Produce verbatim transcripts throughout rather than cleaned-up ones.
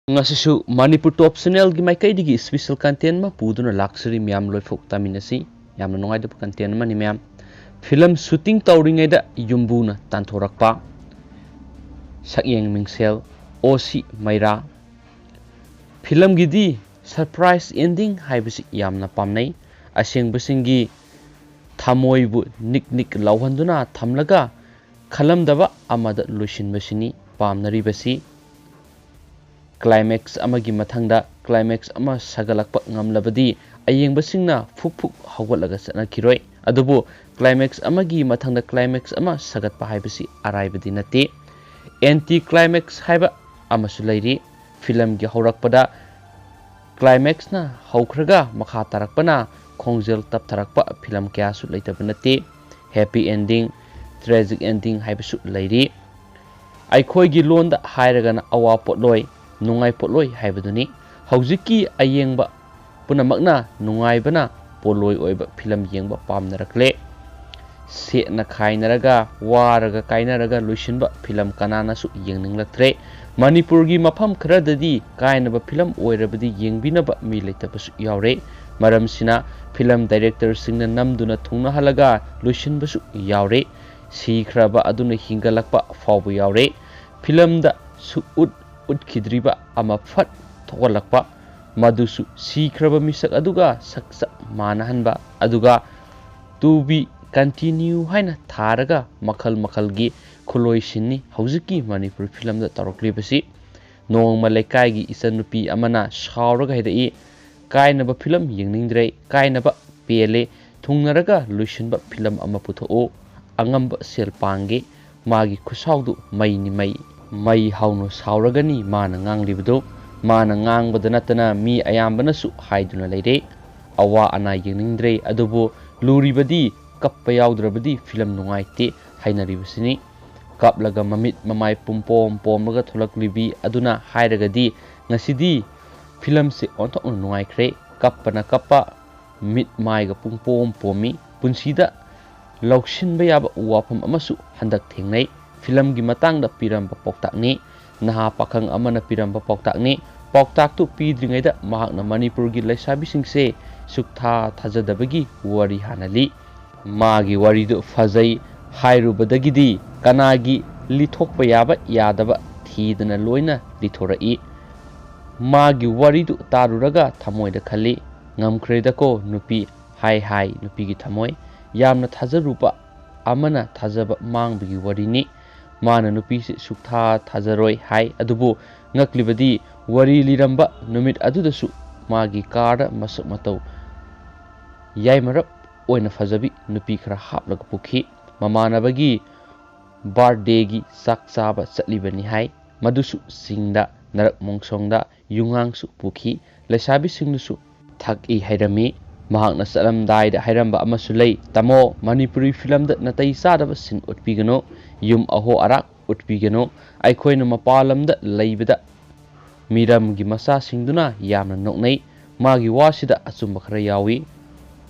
ꯉꯁꯤꯁꯨ ꯃꯅꯤꯄꯨꯔ ꯇꯣꯞ ꯆꯦꯅꯦꯜꯒꯤ ꯃꯥꯏꯀꯩꯗꯒꯤ special content ꯑꯃ ꯄꯨꯗꯨꯅ ꯂꯥꯛꯆꯔꯤ꯫ ꯃꯌꯥꯝ ꯂꯣꯏꯐꯥꯎ ꯇꯥꯃꯤꯟꯅꯁꯤ꯫ ꯌꯥꯝꯅ ꯅꯨꯡꯉꯥꯏꯇꯕ ꯀꯟꯇꯦꯟ ꯑꯃꯅꯤ ꯃꯌꯥꯝ꯫ ꯐꯤꯂꯝ ꯁꯨꯇꯤꯡ ꯇꯧꯔꯤꯉꯩꯗ ꯌꯨꯝꯕꯨꯅ ꯇꯥꯟꯊꯣꯔꯛꯄ꯫ ꯁꯛꯌꯦꯡ ꯃꯤꯡꯁꯦꯜ ꯑꯣ ꯁꯤ ꯃꯩꯔꯥ꯫ ꯐꯤꯂꯝꯒꯤꯗꯤ ꯁꯔꯄ꯭ꯔꯥꯏꯖ ꯑꯦꯟꯗꯤꯡ ꯍꯥꯏꯕꯁꯤ ꯌꯥꯝꯅ ꯄꯥꯝꯅꯩ꯫ ꯑꯁꯦꯡꯕꯁꯤꯡꯒꯤ ꯊꯃꯣꯏꯕꯨ ꯅꯤꯛ ꯅꯤꯛ ꯂꯥꯎꯍꯟꯗꯨꯅ ꯊꯝꯂꯒ ꯈꯜꯂꯝꯗꯕ ꯑꯃꯗ ꯂꯣꯏꯁꯤꯟꯕꯁꯤꯅꯤ ꯄꯥꯝꯅꯔꯤꯕꯁꯤ꯫ ꯀ꯭ꯂꯥꯏꯃꯦꯛꯁ ꯑꯃꯒꯤ ꯃꯊꯪꯗ ꯀ꯭ꯂꯥꯏꯃꯦꯛꯁ ꯑꯃ ꯁꯥꯒꯠꯂꯛꯄ ꯉꯝꯂꯕꯗꯤ ꯑꯌꯦꯡꯕꯁꯤꯡꯅ ꯐꯨꯛ ꯐꯨꯛ ꯍꯧꯒꯠꯂꯒ ꯆꯠꯅꯈꯤꯔꯣꯏ꯫ ꯑꯗꯨꯕꯨ ꯀ꯭ꯂꯥꯏꯃꯦꯛꯁ ꯑꯃꯒꯤ ꯃꯊꯪꯗ ꯀ꯭ꯂꯥꯏꯃꯦꯛꯁ ꯑꯃ ꯁꯥꯒꯠꯄ ꯍꯥꯏꯕꯁꯤ ꯑꯔꯥꯏꯕꯗꯤ ꯅꯠꯇꯦ꯫ ꯑꯦꯟꯇꯤ ꯀ꯭ꯂꯥꯏꯃꯦꯛꯁ ꯍꯥꯏꯕ ꯑꯃꯁꯨ ꯂꯩꯔꯤ꯫ ꯐꯤꯂꯝꯒꯤ ꯍꯧꯔꯛꯄꯗ ꯀ꯭ꯂꯥꯏꯃꯦꯛꯁꯅ ꯍꯧꯈ꯭ꯔꯒ ꯃꯈꯥ ꯇꯥꯔꯛꯄꯅ ꯈꯣꯡꯖꯦꯜ ꯇꯞꯊꯔꯛꯄ ꯐꯤꯂꯝ ꯀꯌꯥꯁꯨ ꯂꯩꯇꯕ ꯅꯠꯇꯦ꯫ ꯍꯦꯄꯤ ꯑꯦꯟꯗꯤꯡ, ꯇ꯭ꯔꯦꯖꯤꯛ ꯑꯦꯟꯗꯤꯡ ꯍꯥꯏꯕꯁꯨ ꯂꯩꯔꯤ꯫ ꯑꯩꯈꯣꯏꯒꯤ ꯂꯣꯟꯗ ꯍꯥꯏꯔꯒꯅ ꯑꯋꯥ ꯄꯣꯠꯂꯣꯏ, ꯅꯨꯡꯉꯥꯏ ꯄꯣꯠꯂꯣꯏ ꯍꯥꯏꯕꯗꯨꯅꯤ꯫ ꯍꯧꯖꯤꯛꯀꯤ ꯑꯌꯦꯡꯕ ꯄꯨꯝꯅꯃꯛꯅ ꯅꯨꯡꯉꯥꯏꯕꯅ ꯄꯣꯠꯂꯣꯏ ꯑꯣꯏꯕ ꯐꯤꯂꯝ ꯌꯦꯡꯕ ꯄꯥꯝꯅꯔꯛꯂꯦ꯫ ꯁꯦꯠꯅ ꯈꯥꯏꯅꯔꯒ, ꯋꯥꯔꯒ ꯀꯥꯏꯅꯔꯒ ꯂꯣꯏꯁꯤꯟꯕ ꯐꯤꯂꯝ ꯀꯅꯥꯅꯁꯨ ꯌꯦꯡꯅꯤꯡꯂꯛꯇ꯭ꯔꯦ꯫ ꯃꯅꯤꯄꯨꯔꯒꯤ ꯃꯐꯝ ꯈꯔꯗꯗꯤ ꯀꯥꯏꯅꯕ ꯐꯤꯂꯝ ꯑꯣꯏꯔꯕꯗꯤ ꯌꯦꯡꯕꯤꯅꯕ ꯃꯤ ꯂꯩꯇꯕꯁꯨ ꯌꯥꯎꯔꯦ꯫ ꯃꯔꯝꯁꯤꯅ ꯐꯤꯂꯝ ꯗꯥꯏꯔꯦꯛꯇꯔꯁꯤꯡꯅ ꯅꯝꯗꯨꯅ ꯊꯨꯡꯅꯍꯜꯂꯒ ꯂꯣꯏꯁꯤꯟꯕꯁꯨ ꯌꯥꯎꯔꯦ꯫ ꯁꯤꯈ꯭ꯔꯕ ꯑꯗꯨꯅ ꯍꯤꯡꯒꯠꯂꯛꯄ ꯐꯥꯎꯕ ꯌꯥꯎꯔꯦ꯫ ꯐꯤꯂꯝꯗ ꯁꯨꯛꯎꯠ ꯎꯠꯈꯤꯗ꯭ꯔꯤꯕ ꯑꯃ ꯐꯠ ꯊꯣꯛꯍꯜꯂꯛꯄ, ꯃꯗꯨꯁꯨ ꯁꯤꯈ꯭ꯔꯕ ꯃꯤꯁꯛ ꯑꯗꯨꯒ ꯁꯛ ꯆꯞ ꯃꯥꯟꯅꯍꯟꯕ, ꯑꯗꯨꯒ "To be continue" ꯍꯥꯏꯅ ꯊꯥꯔꯒ ꯃꯈꯜ ꯃꯈꯜꯒꯤ ꯈꯨꯠꯂꯣꯏꯁꯤꯟꯅꯤ ꯍꯧꯖꯤꯛꯀꯤ ꯃꯅꯤꯄꯨꯔ ꯐꯤꯂꯝꯗ ꯇꯧꯔꯛꯂꯤꯕꯁꯤ꯫ ꯅꯣꯡꯃ ꯂꯩꯀꯥꯏꯒꯤ ꯏꯆꯟꯅꯨꯄꯤ ꯑꯃꯅ ꯁꯥꯎꯔꯒ ꯍꯥꯏꯔꯛꯏ, "ꯀꯥꯏꯅꯕ ꯐꯤꯂꯝ ꯌꯦꯡꯅꯤꯡꯗ꯭ꯔꯦ, ꯀꯥꯏꯅꯕ ꯄꯦꯜꯂꯦ, ꯊꯨꯡꯅꯔꯒ ꯂꯣꯏꯁꯤꯟꯕ ꯐꯤꯂꯝ ꯑꯃ ꯄꯨꯊꯣꯛꯎ, ꯑꯉꯝꯕ ꯁꯦꯜ ꯄꯥꯡꯒꯦ"꯫ ꯃꯥꯒꯤ ꯈꯨꯠꯁꯥꯎꯗꯨ ꯃꯩꯅꯤ ꯃꯩ꯫ ꯃꯩ ꯍꯧꯅ ꯁꯥꯎꯔꯒꯅꯤ ꯃꯥꯅ ꯉꯥꯡꯂꯤꯕꯗꯨ꯫ ꯃꯥꯅ ꯉꯥꯡꯕꯗ ꯅꯠꯇꯅ ꯃꯤ ꯑꯌꯥꯝꯕꯅꯁꯨ ꯍꯥꯏꯗꯨꯅ ꯂꯩꯔꯦ꯫ ꯑꯋꯥ ꯑꯅꯥ ꯌꯦꯡꯅꯤꯡꯗ꯭ꯔꯦ, ꯑꯗꯨꯕꯨ ꯂꯨꯔꯤꯕꯗꯤ ꯀꯞꯄ ꯌꯥꯎꯗ꯭ꯔꯕꯗꯤ ꯐꯤꯂꯝ ꯅꯨꯡꯉꯥꯏꯇꯦ ꯍꯥꯏꯅꯔꯤꯕꯁꯤꯅꯤ꯫ ꯀꯞꯂꯒ ꯃꯃꯤꯠ ꯃꯃꯥꯏ ꯄꯨꯝꯄꯣꯝ ꯄꯣꯝꯂꯒ ꯊꯣꯛꯂꯛꯂꯤꯕꯤ ꯑꯗꯨꯅ ꯍꯥꯏꯔꯒꯗꯤ ꯉꯁꯤꯗꯤ ꯐꯤꯂꯝꯁꯦ ꯑꯣꯟꯊꯣꯛꯅ ꯅꯨꯡꯉꯥꯏꯈ꯭ꯔꯦ꯫ ꯀꯞꯄꯅ ꯀꯞꯄ, ꯃꯤꯠ ꯃꯥꯏꯒ ꯄꯨꯡꯄꯣꯝ ꯄꯣꯝꯃꯤ꯫ ꯄꯨꯟꯁꯤꯗ ꯂꯧꯁꯤꯟꯕ ꯌꯥꯕ ꯋꯥꯐꯝ ꯑꯃꯁꯨ ꯍꯟꯗꯛ ꯊꯦꯡꯅꯩ꯫ ꯐꯤꯂꯝꯒꯤ ꯃꯇꯥꯡꯗ ꯄꯤꯔꯝꯕ ꯄꯥꯎꯇꯥꯛꯅꯤ꯫ ꯅꯍꯥ ꯄꯥꯈꯪ ꯑꯃꯅ ꯄꯤꯔꯝꯕ ꯄꯥꯎꯇꯥꯛꯅꯤ꯫ ꯄꯥꯎꯇꯥꯛꯇꯨ ꯄꯤꯗ꯭ꯔꯤꯉꯩꯗ ꯃꯍꯥꯛꯅ ꯃꯅꯤꯄꯨꯔꯒꯤ ꯂꯩꯁꯥꯕꯤꯁꯤꯡꯁꯦ ꯁꯨꯛꯊꯥ ꯊꯥꯖꯗꯕꯒꯤ ꯋꯥꯔꯤ ꯍꯥꯟꯅ ꯂꯤ꯫ ꯃꯥꯒꯤ ꯋꯥꯔꯤꯗꯨ ꯐꯖꯩ ꯍꯥꯏꯔꯨꯕꯗꯒꯤꯗꯤ ꯀꯅꯥꯒꯤ ꯂꯤꯊꯣꯛꯄ ꯌꯥꯕ ꯌꯥꯗꯕ ꯊꯤꯗꯅ ꯂꯣꯏꯅ ꯂꯤꯊꯣꯔꯛꯏ꯫ ꯃꯥꯒꯤ ꯋꯥꯔꯤꯗꯨ ꯇꯥꯔꯨꯔꯒ ꯊꯃꯣꯏꯗ ꯈꯜꯂꯤ, "ꯉꯝꯈ꯭ꯔꯦꯗꯀꯣ ꯅꯨꯄꯤ" ꯍꯥꯏ ꯍꯥꯏ ꯅꯨꯄꯤꯒꯤ ꯊꯃꯣꯏ꯫ ꯌꯥꯝꯅ ꯊꯥꯖꯔꯨꯕ ꯑꯃꯅ ꯊꯥꯖꯕ ꯃꯥꯡꯕꯒꯤ ꯋꯥꯔꯤꯅꯤ꯫ ꯃꯥꯅ ꯅꯨꯄꯤꯁꯤ ꯁꯨꯛꯊꯥ ꯊꯥꯖꯔꯣꯏ ꯍꯥꯏ, ꯑꯗꯨꯕꯨ ꯉꯛꯂꯤꯕꯗꯤ ꯋꯥꯔꯤ ꯂꯤꯔꯝꯕ ꯅꯨꯃꯤꯠ ꯑꯗꯨꯗꯁꯨ ꯃꯥꯒꯤ ꯀꯥꯔꯗ ꯃꯁꯛ ꯃꯇꯧ ꯌꯥꯏꯃꯔꯞ ꯑꯣꯏꯅ ꯐꯖꯕꯤ ꯅꯨꯄꯤ ꯈꯔ ꯍꯥꯞꯂꯒ ꯄꯨꯈꯤ꯫ ꯃꯃꯥꯟꯅꯕꯒꯤ ꯕꯥꯔꯗꯦꯒꯤ ꯆꯥꯛ ꯆꯥꯕ ꯆꯠꯂꯤꯕꯅꯤ ꯍꯥꯏ꯫ ꯃꯗꯨꯁꯨ ꯆꯤꯡꯗ, ꯅꯔꯛ ꯃꯣꯡꯁꯣꯡꯗ ꯌꯨꯉꯥꯡꯁꯨ ꯄꯨꯈꯤ꯫ ꯂꯩꯁꯥꯕꯤꯁꯤꯡꯗꯨꯁꯨ ꯊꯛꯏ ꯍꯥꯏꯔꯝꯃꯤ꯫ ꯃꯍꯥꯛꯅ ꯆꯠꯂꯝꯗꯥꯏꯗ ꯍꯥꯏꯔꯝꯕ ꯑꯃꯁꯨ ꯂꯩ, "ꯇꯥꯃꯣ, ꯃꯅꯤꯄꯨꯔꯤ ꯐꯤꯂꯝꯗ ꯅꯥꯇꯩ ꯆꯥꯗꯕ ꯁꯤꯟ ꯎꯠꯄꯤꯒꯅꯨ, ꯌꯨꯝ ꯑꯍꯣ ꯑꯔꯥꯛ ꯎꯠꯄꯤꯒꯅꯨ꯫ ꯑꯩꯈꯣꯏꯅ ꯃꯄꯥꯟ ꯂꯝꯗ ꯂꯩꯕꯗ ꯃꯤꯔꯝꯒꯤ ꯃꯆꯥꯁꯤꯡꯗꯨꯅ ꯌꯥꯝꯅ ꯅꯣꯛꯅꯩ"꯫ ꯃꯥꯒꯤ ꯋꯥꯁꯤꯗ ꯑꯆꯨꯝꯕ ꯈꯔ ꯌꯥꯎꯏ꯫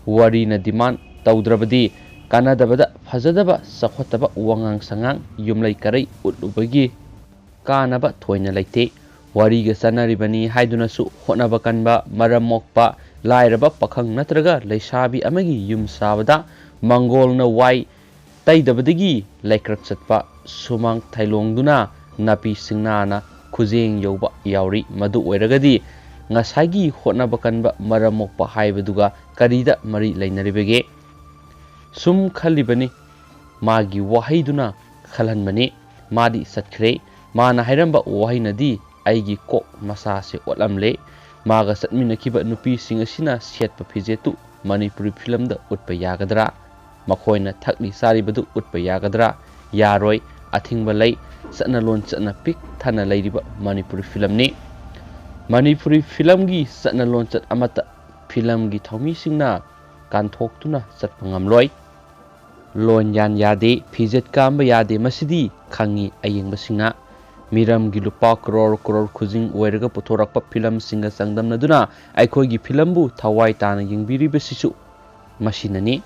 ꯋꯥꯔꯤꯅ ꯗꯤꯃꯥꯟ ꯇꯧꯗ꯭ꯔꯕꯗꯤ ꯀꯥꯟꯅꯗꯕꯗ ꯐꯖꯗꯕ ꯆꯥꯎꯈꯠꯇꯕ ꯋꯥꯉꯥꯡ ꯁꯉꯥꯡ, ꯌꯨꯝꯂꯩ ꯀꯔꯩ ꯎꯠꯂꯨꯕꯒꯤ ꯀꯥꯟꯅꯕ ꯊꯣꯏꯅ ꯂꯩꯇꯦ꯫ ꯋꯥꯔꯤꯒ ꯆꯠꯅꯔꯤꯕꯅꯤ ꯍꯥꯏꯗꯨꯅꯁꯨ ꯍꯣꯠꯅꯕ ꯀꯟꯕ, ꯃꯔꯝ ꯃꯣꯛꯄ, ꯂꯥꯏꯔꯕ ꯄꯥꯈꯪ ꯅꯠꯇ꯭ꯔꯒ ꯂꯩꯁꯥꯕꯤ ꯑꯃꯒꯤ ꯌꯨꯝ ꯁꯥꯕꯗ ꯃꯪꯒꯣꯜꯅ ꯋꯥꯏ ꯇꯩꯗꯕꯗꯒꯤ ꯂꯩꯀ꯭ꯔꯛ ꯆꯠꯄ, ꯁꯨꯃꯥꯡ ꯊꯥꯏꯂꯣꯡꯗꯨꯅ ꯅꯥꯄꯤ ꯁꯤꯡꯅꯥꯅ ꯈꯨꯖꯦꯡ ꯌꯧꯕ ꯌꯥꯎꯔꯤ꯫ ꯃꯗꯨ ꯑꯣꯏꯔꯒꯗꯤ ꯉꯁꯥꯏꯒꯤ ꯍꯣꯠꯅꯕ ꯀꯟꯕ, ꯃꯔꯝ ꯃꯣꯛꯄ ꯍꯥꯏꯕꯗꯨꯒ ꯀꯔꯤꯗ ꯃꯔꯤ ꯂꯩꯅꯔꯤꯕꯒꯦ? ꯁꯨꯝ ꯈꯜꯂꯤꯕꯅꯤ꯫ ꯃꯥꯒꯤ ꯋꯥꯍꯩꯗꯨꯅ ꯈꯜꯍꯟꯕꯅꯤ꯫ ꯃꯥꯗꯤ ꯆꯠꯈ꯭ꯔꯦ꯫ ꯃꯥꯅ ꯍꯥꯏꯔꯝꯕ ꯋꯥꯍꯩꯅꯗꯤ ꯑꯩꯒꯤ ꯀꯣꯛ ꯃꯁꯥꯁꯦ ꯑꯣꯠꯂꯝꯂꯦ꯫ ꯃꯥꯒ ꯆꯠꯃꯤꯟꯅꯈꯤꯕ ꯅꯨꯄꯤꯁꯤꯡ ꯑꯁꯤꯅ ꯁꯦꯠꯄ ꯐꯤꯖꯦꯠꯇꯨ ꯃꯅꯤꯄꯨꯔꯤ ꯐꯤꯂꯝꯗ ꯎꯠꯄ ꯌꯥꯒꯗ꯭ꯔꯥ? ꯃꯈꯣꯏꯅ ꯊꯛꯂꯤ ꯆꯥꯔꯤꯕꯗꯨ ꯎꯠꯄ ꯌꯥꯒꯗ꯭ꯔꯥ? ꯌꯥꯔꯣꯏ꯫ ꯑꯊꯤꯡꯕ ꯂꯩ꯫ ꯆꯠꯅ ꯂꯣꯟꯆꯠꯅ ꯄꯤꯛ ꯊꯟꯅ ꯂꯩꯔꯤꯕ ꯃꯅꯤꯄꯨꯔꯤ ꯐꯤꯂꯝꯅꯤ꯫ ꯃꯅꯤꯄꯨꯔꯤ ꯐꯤꯂꯝꯒꯤ ꯆꯠꯅ ꯂꯣꯟꯆꯠ ꯑꯃꯠꯇ ꯐꯤꯂꯝꯒꯤ ꯊꯧꯃꯤꯁꯤꯡꯅ ꯀꯥꯟꯊꯣꯛꯇꯨꯅ ꯆꯠꯄ ꯉꯝꯂꯣꯏ꯫ ꯂꯣꯟ ꯌꯥꯟ ꯌꯥꯗꯦ, ꯐꯤꯖꯦꯠ ꯀꯥꯝꯕ ꯌꯥꯗꯦ, ꯃꯁꯤꯗꯤ ꯈꯪꯉꯤ ꯑꯌꯦꯡꯕꯁꯤꯡꯅ꯫ ꯃꯤꯔꯝꯒꯤ ꯂꯨꯄꯥ ꯀ꯭ꯔꯣꯔ ꯀ꯭ꯔꯣꯔ ꯈꯨꯖꯤꯡ ꯑꯣꯏꯔꯒ ꯄꯨꯊꯣꯔꯛꯄ ꯐꯤꯂꯝꯁꯤꯡꯒ ꯆꯥꯡꯗꯝꯅꯗꯨꯅ ꯑꯩꯈꯣꯏꯒꯤ ꯐꯤꯂꯝꯕꯨ ꯊꯋꯥꯏ ꯇꯥꯅ ꯌꯦꯡꯕꯤꯔꯤꯕꯁꯤꯁꯨ ꯃꯁꯤꯅꯅꯤ꯫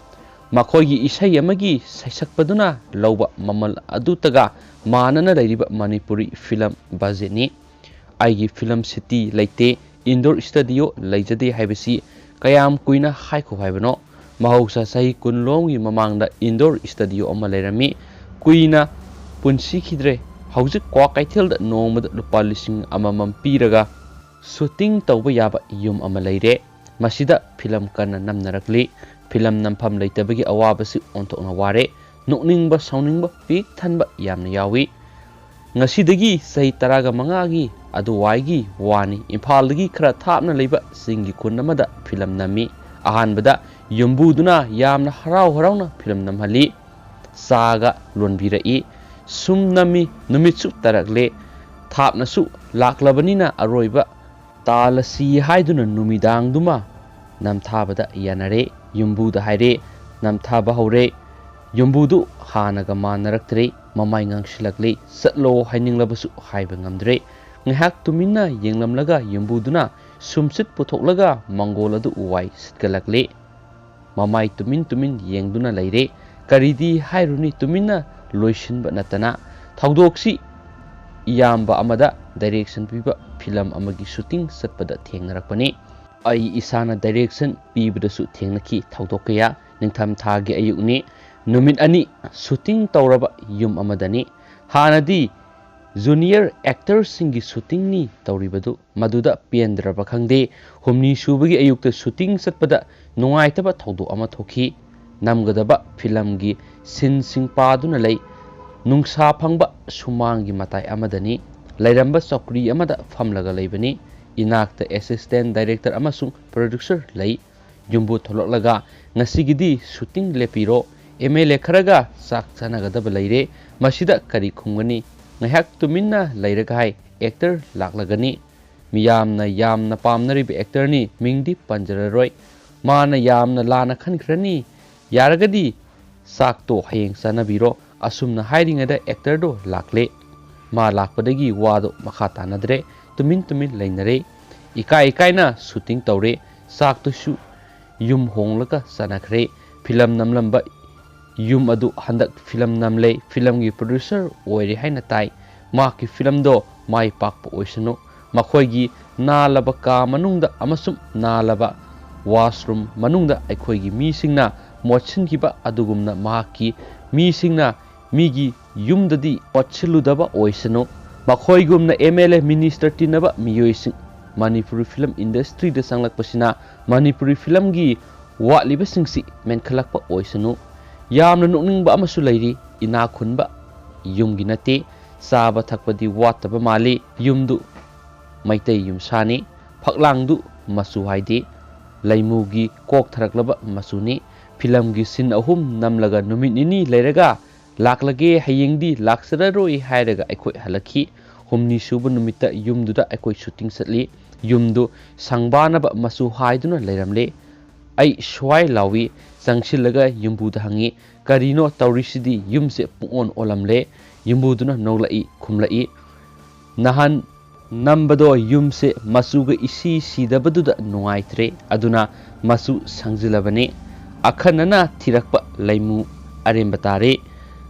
ꯃꯈꯣꯏꯒꯤ ꯏꯁꯩ ꯑꯃꯒꯤ ꯁꯩꯁꯛꯄꯗꯨꯅ ꯂꯧꯕ ꯃꯃꯜ ꯑꯗꯨꯇꯒ ꯃꯥꯟꯅꯅ ꯂꯩꯔꯤꯕ ꯃꯅꯤꯄꯨꯔꯤ ꯐꯤꯂꯝ ꯕꯖꯦꯠꯅꯤ꯫ ꯑꯩꯒꯤ ꯐꯤꯂꯝ ꯁꯤꯇꯤ ꯂꯩꯇꯦ, ꯏꯟꯗꯣꯔ ꯁ꯭ꯇꯨꯗꯤꯑꯣ ꯂꯩꯖꯗꯦ ꯍꯥꯏꯕꯁꯤ ꯀꯌꯥꯝ ꯀꯨꯏꯅ ꯍꯥꯏꯈꯣ ꯍꯥꯏꯕꯅꯣ? ꯃꯍꯧꯁꯥ ꯆꯍꯤ ꯀꯨꯟꯂꯣꯝꯒꯤ ꯃꯃꯥꯡꯗ ꯏꯟꯗꯣꯔ ꯁ꯭ꯇꯨꯗꯤꯑꯣ ꯑꯃ ꯂꯩꯔꯝꯃꯤ꯫ ꯀꯨꯏꯅ ꯄꯨꯟꯁꯤꯈꯤꯗ꯭ꯔꯦ꯫ ꯍꯧꯖꯤꯛ ꯀ꯭ꯋꯥꯀꯩꯊꯦꯜꯗ ꯅꯣꯡꯃꯗ ꯂꯨꯄꯥ ꯂꯤꯁꯤꯡ ꯑꯃꯃꯝ ꯄꯤꯔꯒ ꯁꯨꯇꯤꯡ ꯇꯧꯕ ꯌꯥꯕ ꯌꯨꯝ ꯑꯃ ꯂꯩꯔꯦ꯫ ꯃꯁꯤꯗ ꯐꯤꯂꯝ ꯀꯟꯅ ꯅꯝꯅꯔꯛꯂꯤ꯫ ꯐꯤꯂꯝ ꯅꯝꯐꯝ ꯂꯩꯇꯕꯒꯤ ꯑꯋꯥꯕꯁꯤ ꯑꯣꯟꯊꯣꯛꯅ ꯋꯥꯔꯦ꯫ ꯅꯣꯛꯅꯤꯡꯕ, ꯁꯥꯎꯅꯤꯡꯕ ꯄꯤꯛ ꯊꯟꯕ ꯌꯥꯝꯅ ꯌꯥꯎꯏ꯫ ꯉꯁꯤꯗꯒꯤ ꯆꯍꯤ ꯇꯔꯥꯒ ꯃꯉꯥꯒꯤ ꯑꯗꯨꯋꯥꯏꯒꯤ ꯋꯥꯅꯤ꯫ ꯏꯝꯐꯥꯜꯗꯒꯤ ꯈꯔ ꯊꯥꯞꯅ ꯂꯩꯕ ꯆꯤꯡꯒꯤ ꯈꯨꯟ ꯑꯃꯗ ꯐꯤꯂꯝ ꯅꯝꯃꯤ꯫ ꯑꯍꯥꯟꯕꯗ ꯌꯨꯝꯕꯨꯗꯨꯅ ꯌꯥꯝꯅ ꯍꯔꯥꯎ ꯍꯔꯥꯎꯅ ꯐꯤꯂꯝ ꯅꯝꯍꯜꯂꯤ꯫ ꯆꯥꯒ ꯂꯣꯟꯕꯤꯔꯛꯏ꯫ ꯁꯨꯝ ꯅꯝꯃꯤ꯫ ꯅꯨꯃꯤꯠꯁꯨ ꯇꯥꯔꯛꯂꯦ꯫ ꯊꯥꯞꯅꯁꯨ ꯂꯥꯛꯂꯕꯅꯤꯅ ꯑꯔꯣꯏꯕ ꯇꯥꯜꯂꯁꯤ ꯍꯥꯏꯗꯨꯅ ꯅꯨꯃꯤꯗꯥꯡꯗꯨꯃ ꯅꯝꯊꯥꯕꯗ ꯌꯥꯅꯔꯦ꯫ ꯌꯨꯝꯕꯨꯗ ꯍꯥꯏꯔꯦ, ꯅꯝꯊꯥꯕ ꯍꯧꯔꯦ꯫ ꯌꯨꯝꯕꯨꯗꯨ ꯍꯥꯟꯅꯒ ꯃꯥꯟꯅꯔꯛꯇ꯭ꯔꯦ꯫ ꯃꯃꯥꯏ ꯉꯥꯡꯁꯤꯜꯂꯛꯂꯦ꯫ ꯆꯠꯂꯣ ꯍꯥꯏꯅꯤꯡꯂꯕꯁꯨ ꯍꯥꯏꯕ ꯉꯝꯗ꯭ꯔꯦ꯫ ꯉꯥꯏꯍꯥꯛ ꯇꯨꯃꯤꯟꯅ ꯌꯦꯡꯂꯝꯂꯒ ꯌꯨꯝꯕꯨꯗꯨꯅ ꯁꯨꯝꯁꯤꯠ ꯄꯨꯊꯣꯛꯂꯒ ꯃꯪꯒꯣꯜ ꯑꯗꯨ ꯋꯥꯏ ꯁꯤꯠꯀꯠꯂꯛꯂꯦ꯫ ꯃꯃꯥꯏ ꯇꯨꯃꯤꯟ ꯇꯨꯃꯤꯟ ꯌꯦꯡꯗꯨꯅ ꯂꯩꯔꯦ꯫ ꯀꯔꯤꯗꯤ ꯍꯥꯏꯔꯨꯅꯤ, ꯇꯨꯃꯤꯟꯅ ꯂꯣꯏꯁꯤꯟꯕ ꯅꯠꯇꯅ꯫ ꯊꯧꯗꯣꯛꯁꯤ ꯏꯌꯥꯝꯕ ꯑꯃꯗ ꯗꯥꯏꯔꯦꯛꯁꯟ ꯄꯤꯕ ꯐꯤꯂꯝ ꯑꯃꯒꯤ ꯁꯨꯇꯤꯡ ꯆꯠꯄꯗ ꯊꯦꯡꯅꯔꯛꯄꯅꯤ꯫ ꯑꯩ ꯏꯁꯥꯅ ꯗꯥꯏꯔꯦꯛꯁꯟ ꯄꯤꯕꯗꯁꯨ ꯊꯦꯡꯅꯈꯤ ꯊꯧꯗꯣꯛ ꯀꯌꯥ꯫ ꯅꯤꯡꯊꯝꯊꯥꯒꯤ ꯑꯌꯨꯛꯅꯤ꯫ ꯅꯨꯃꯤꯠ ꯑꯅꯤ ꯁꯨꯇꯤꯡ ꯇꯧꯔꯕ ꯌꯨꯝ ꯑꯃꯗꯅꯤ꯫ ꯍꯥꯟꯅꯗꯤ ꯖꯨꯅꯤꯌꯔ ꯑꯦꯛꯇꯔꯁꯤꯡꯒꯤ ꯁꯨꯇꯤꯡꯅꯤ ꯇꯧꯔꯤꯕꯗꯨ꯫ ꯃꯗꯨꯗ ꯄꯦꯟꯗ꯭ꯔꯕ ꯈꯪꯗꯦ, ꯍꯨꯝꯅꯤ ꯁꯨꯕꯒꯤ ꯑꯌꯨꯛꯇ ꯁꯨꯇꯤꯡ ꯆꯠꯄꯗ ꯅꯨꯡꯉꯥꯏꯇꯕ ꯊꯧꯗꯣꯛ ꯑꯃ ꯊꯣꯛꯈꯤ꯫ ꯅꯝꯒꯗꯕ ꯐꯤꯂꯝꯒꯤ ꯁꯤꯟꯁꯤꯡ ꯄꯥꯗꯨꯅ ꯂꯩ꯫ ꯅꯨꯡꯁꯥ ꯐꯪꯕ ꯁꯨꯃꯥꯡꯒꯤ ꯃꯇꯥꯏ ꯑꯃꯗꯅꯤ꯫ ꯂꯩꯔꯝꯕ ꯆꯧꯀ꯭ꯔꯤ ꯑꯃꯗ ꯐꯝꯂꯒ ꯂꯩꯕꯅꯤ꯫ ꯏꯅꯥꯛꯇ ꯑꯦꯁꯤꯁꯇꯦꯟ ꯗꯥꯏꯔꯦꯛꯇꯔ ꯑꯃꯁꯨꯡ ꯄ꯭ꯔꯣꯗ꯭ꯌꯨꯁꯔ ꯂꯩ꯫ ꯌꯨꯝꯕꯨ ꯊꯣꯛꯂꯛꯂꯒ, "ꯉꯁꯤꯒꯤꯗꯤ ꯁꯨꯇꯤꯡ ꯂꯦꯞꯄꯤꯔꯣ, ꯑꯦꯝ ꯑꯦꯜ ꯑꯦ ꯈꯔꯒ ꯆꯥꯛ ꯆꯥꯅꯒꯗꯕ ꯂꯩꯔꯦ"꯫ ꯃꯁꯤꯗ ꯀꯔꯤ ꯈꯨꯝꯒꯅꯤ? ꯉꯥꯏꯍꯥꯛ ꯇꯨꯃꯤꯟꯅ ꯂꯩꯔꯒ ꯍꯥꯏ, "ꯑꯦꯛꯇꯔ ꯂꯥꯛꯂꯒꯅꯤ"꯫ ꯃꯤꯌꯥꯝꯅ ꯌꯥꯝꯅ ꯄꯥꯝꯅꯔꯤꯕ ꯑꯦꯛꯇꯔꯅꯤ, ꯃꯤꯡꯗꯤ ꯄꯟꯖꯔꯔꯣꯏ꯫ ꯃꯥꯅ ꯌꯥꯝꯅ ꯂꯥꯟꯅ ꯈꯟꯈ꯭ꯔꯅꯤ꯫ "ꯌꯥꯔꯒꯗꯤ ꯆꯥꯛꯇꯣ ꯍꯌꯦꯡ ꯆꯥꯅꯕꯤꯔꯣ"꯫ ꯑꯁꯨꯝꯅ ꯍꯥꯏꯔꯤꯉꯩꯗ ꯑꯦꯛꯇꯔꯗꯣ ꯂꯥꯛꯂꯦ꯫ ꯃꯥ ꯂꯥꯛꯄꯗꯒꯤ ꯋꯥꯗꯣ ꯃꯈꯥ ꯇꯥꯅꯗ꯭ꯔꯦ꯫ ꯇꯨꯃꯤꯟ ꯇꯨꯃꯤꯟ ꯂꯩꯅꯔꯦ꯫ ꯏꯀꯥꯏ ꯏꯀꯥꯏꯅ ꯁꯨꯇꯤꯡ ꯇꯧꯔꯦ꯫ ꯆꯥꯛꯇꯨꯁꯨ ꯌꯨꯝ ꯍꯣꯡꯂꯒ ꯆꯥꯅꯈ꯭ꯔꯦ꯫ ꯐꯤꯂꯝ ꯅꯝꯂꯝꯕ ꯌꯨꯝ ꯑꯗꯨ ꯍꯟꯗꯛ ꯐꯤꯂꯝ ꯅꯝꯂꯦ, ꯐꯤꯂꯝꯒꯤ producer ꯑꯣꯏꯔꯦ ꯍꯥꯏꯅ ꯇꯥꯏ꯫ ꯃꯍꯥꯛꯀꯤ ꯐꯤꯂꯝꯗꯣ ꯃꯥꯏ ꯄꯥꯛꯄ ꯑꯣꯏꯁꯅꯨ꯫ ꯃꯈꯣꯏꯒꯤ ꯅꯥꯜꯂꯕ ꯀꯥ ꯃꯅꯨꯡꯗ ꯑꯃꯁꯨꯡ ꯅꯥꯜꯂꯕ washroom ꯃꯅꯨꯡꯗ ꯑꯩꯈꯣꯏꯒꯤ ꯃꯤꯁꯤꯡꯅ ꯃꯣꯠꯁꯤꯟꯈꯤꯕ ꯑꯗꯨꯒꯨꯝꯅ ꯃꯍꯥꯛꯀꯤ ꯃꯤꯁꯤꯡꯅ ꯃꯤꯒꯤ ꯌꯨꯝꯗꯗꯤ ꯃꯣꯠꯁꯤꯜꯂꯨꯗꯕ ꯑꯣꯏꯁꯅꯨ꯫ ꯃꯈꯣꯏꯒꯨꯝꯅ MLA minister ꯇꯤꯟꯅꯕ ꯃꯤꯑꯣꯏꯁꯤꯡ ꯃꯅꯤꯄꯨꯔꯤ film industryꯗ ꯆꯪꯂꯛꯄꯁꯤꯅ ꯃꯅꯤꯄꯨꯔꯤ filmꯒꯤ ꯋꯥꯠꯂꯤꯕꯁꯤꯡꯁꯤ ꯃꯦꯟꯈꯠꯂꯛꯄ ꯑꯣꯏꯁꯅꯨ꯫ ꯌꯥꯝꯅ ꯅꯣꯛꯅꯤꯡꯕ ꯑꯃꯁꯨ ꯂꯩꯔꯤ꯫ ꯏꯅꯥꯛ ꯈꯨꯟꯕ ꯌꯨꯝꯒꯤ ꯅꯠꯇꯦ, ꯆꯥꯕ ꯊꯛꯄꯗꯤ ꯋꯥꯠꯇꯕ ꯃꯥꯜꯂꯤ꯫ ꯌꯨꯝꯗꯨ ꯃꯩꯇꯩ ꯌꯨꯝꯁꯥꯅꯤ꯫ ꯐꯛꯂꯥꯡꯗꯨ ꯃꯆꯨ ꯍꯥꯏꯗꯦ, ꯂꯩꯃꯨꯒꯤ ꯀꯣꯛꯊꯔꯛꯂꯕ ꯃꯆꯨꯅꯤ꯫ ꯐꯤꯂꯝꯒꯤ scene ꯑꯍꯨꯝ ꯅꯝꯂꯒ ꯅꯨꯃꯤꯠ ꯅꯤꯅꯤ ꯂꯩꯔꯒ ꯂꯥꯛꯂꯒꯦ, ꯍꯌꯦꯡꯗꯤ ꯂꯥꯛꯆꯔꯔꯣꯏ ꯍꯥꯏꯔꯒ ꯑꯩꯈꯣꯏ ꯍꯜꯂꯛꯈꯤ꯫ ꯍꯨꯝꯅꯤ ꯁꯨꯕ ꯅꯨꯃꯤꯠꯇ ꯌꯨꯝꯗꯨꯗ ꯑꯩꯈꯣꯏ shooting ꯆꯠꯂꯤ꯫ ꯌꯨꯝꯗꯨ ꯁꯪꯕꯥꯅꯕ ꯃꯆꯨ ꯍꯥꯏꯗꯨꯅ ꯂꯩꯔꯝꯂꯦ꯫ ꯑꯩ ꯁ꯭ꯋꯥꯏ ꯂꯥꯎꯏ꯫ ꯆꯪꯁꯤꯜꯂꯒ ꯌꯨꯝꯕꯨꯗ ꯍꯪꯉꯤ, "ꯀꯔꯤꯅꯣ ꯇꯧꯔꯤꯁꯤꯗꯤ? ꯌꯨꯝꯁꯦ ꯄꯨꯡꯑꯣꯟ ꯑꯣꯜꯂꯝꯂꯦ꯫" ꯌꯨꯝꯕꯨꯗꯨꯅ ꯅꯣꯛꯂꯛꯏ, ꯈꯨꯝꯂꯛꯏ, "ꯅꯍꯥꯟ ꯅꯝꯕꯗꯣ ꯌꯨꯝꯁꯦ ꯃꯆꯨꯒ ꯏꯁꯤ ꯁꯤꯗꯕꯗꯨꯗ ꯅꯨꯡꯉꯥꯏꯇ꯭ꯔꯦ, ꯑꯗꯨꯅ ꯃꯆꯨ ꯁꯪꯖꯤꯜꯂꯕꯅꯤ꯫ ꯑꯈꯟꯅꯅ ꯊꯤꯔꯛꯄ ꯂꯩꯃꯨ ꯑꯔꯦꯝꯕ ꯇꯥꯔꯦ꯫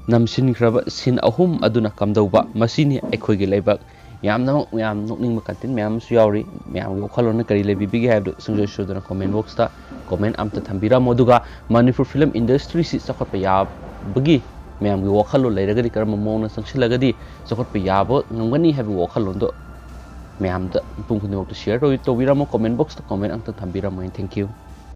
ꯅꯝꯁꯤꯟꯈ꯭ꯔꯕ scene ꯑꯍꯨꯝ ꯑꯗꯨꯅ ꯀꯝꯗꯧꯕ? ꯃꯁꯤꯅꯤ ꯑꯩꯈꯣꯏꯒꯤ ꯂꯩꯕꯥꯛ꯫" ꯌꯥꯝꯅꯃꯛ ꯌꯥꯝ ꯅꯣꯛꯅꯤꯡꯕ content ꯃꯌꯥꯝ ꯑꯃꯁꯨ ꯌꯥꯎꯔꯤ꯫ ꯃꯌꯥꯝꯒꯤ ꯋꯥꯈꯜꯂꯣꯟꯅ ꯀꯔꯤ ꯂꯩꯕꯤꯕꯤꯒꯦ ꯍꯥꯏꯕꯗꯨ ꯁꯨꯡꯁꯣꯏ ꯁꯣꯏꯗꯅ comment boxꯇ comment ꯑꯝꯇ ꯊꯝꯕꯤꯔꯝꯃꯣ꯫ ꯑꯗꯨꯒ ꯃꯅꯤꯄꯨꯔ film industryꯁꯤ ꯆꯥꯎꯈꯠꯄ ꯌꯥꯕꯒꯤ ꯃꯌꯥꯝꯒꯤ ꯋꯥꯈꯜꯂꯣꯟ ꯂꯩꯔꯒꯗꯤ, ꯀꯔꯝꯕ ꯃꯑꯣꯡꯗ ꯆꯪꯁꯤꯜꯂꯒꯗꯤ ꯆꯥꯎꯈꯠꯄ ꯌꯥꯕ ꯉꯝꯒꯅꯤ ꯍꯥꯏꯕꯒꯤ ꯋꯥꯈꯜꯂꯣꯟꯗꯣ ꯃꯌꯥꯝꯗ ꯃꯤꯄꯨꯝ ꯈꯨꯗꯤꯡꯃꯛꯇ share ꯇꯧꯕꯤ-, ꯇꯧꯕꯤꯔꯝꯃꯣ꯫ Comment boxꯇ comment ꯑꯝꯇ ꯊꯝꯕꯤꯔꯝꯃꯣ꯫ Thank you꯫